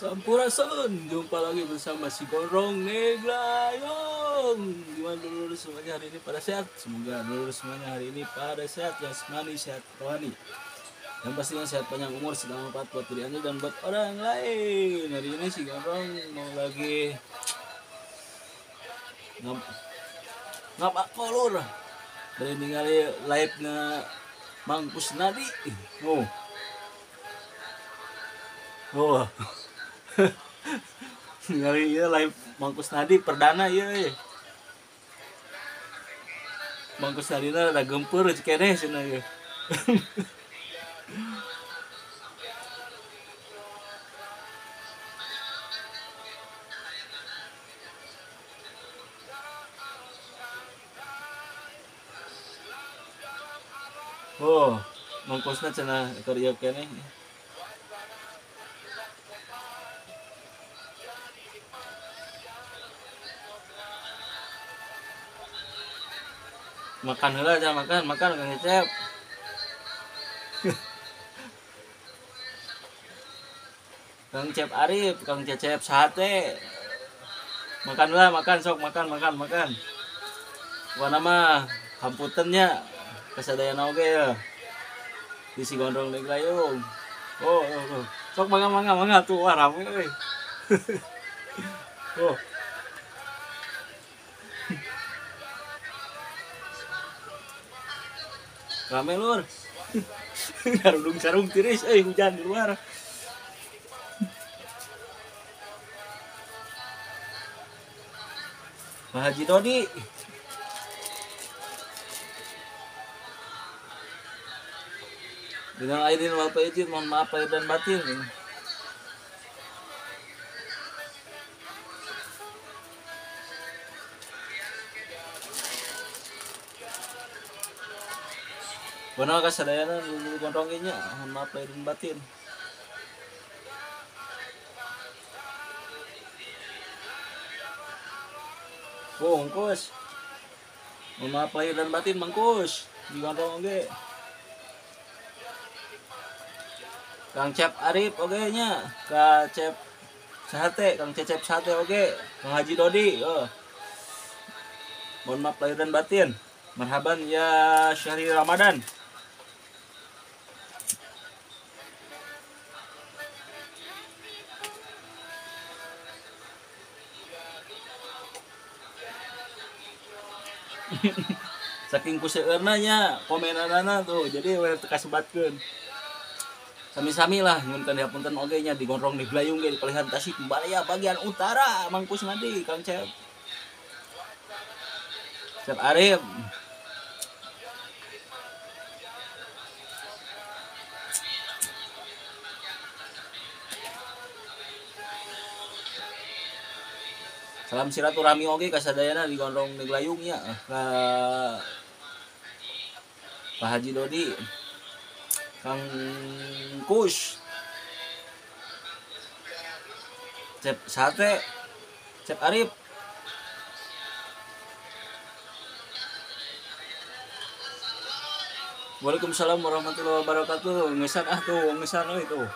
Sampurasun, jumpa lagi bersama si Gondrong Neglayung. Gimana dulur semuanya hari ini pada sehat? Semoga dulur semuanya hari ini pada sehat, jasmani, sehat rohani. Yang pastinya sehat panjang umur, sedang manfaat buat diri Anda dan buat orang lain. Hari ini si Gondrong mau lagi ngapa kolor. Dari ningali live-nya Mang Kusnadi. Oh. Oh. Ningali ieu live Mang Kusnadi perdana ieu euy. Mang Kusnadi na rada gempeur keneh cenah ieu. Oh, Mang Kusna cenah keur ieu keneh. Makan heula aja, makan, makan Kang Cecep. Kang Cep Arif, Kang Cecep sate. Makan heula, makan sok, makan, makan, makan. Warna mah hamputennya kasadayana oge ya. Di si Gondrong Neglayung. Oh, oh, oh. Sok mangga mangga mangga tuh, wah rame euy. Oh. Rame lur. Garudung sarung tiris euy, hujan di luar. Pak Haji Dodi. Minal aidin wal faizin, mohon maaf lahir dan batin. Benar kasadayana dulu gondrongnya, mohon maaf lahir dan batin. Oh, Mangkus. Mohon maaf lahir dan batin, Mangkus. Di gondrong oge. Kang Cep Arif oge nya, Ka Cep Sate, Kang Cecep Sate oge, Kang Haji Dodi, oh. Mohon maaf lahir dan batin. Marhaban ya syahri Ramadan. Saking kuseueurna nya komenanana tuh, jadi we teu kasebatkeun. Sami-sami lah nyunkeun dihapunten oge nya di Gondrong Neglayung ge di Palihan Tasik Balaya bagian utara Mang Kusnadi, Kang Cep. Cep Arif. Salam silaturahmi oge kasadayana di Gondrong Neglayung nya ka Pak Haji Dodi, Kang Kus, Cep Sate, Cep Arif. Waalaikumsalam warahmatullahi wabarakatuh. Ngesan ah tuh, ngesan euy tuh.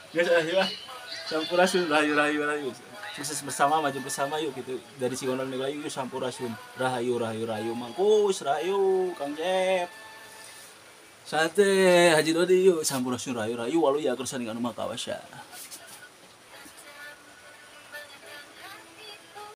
Guys, ayo ah. Sampurasun, rahayu rahayu rahayu. Sukses bersama, maju bersama yuk gitu. Dari si Gondrong Neglayung yuk sampurasun. Rahayu rahayu rahayu Mangkus, rahayu Kang Cep. Sate Haji Dodi yuk sampurasun rahayu rahayu walu ya kersa anu makawasa.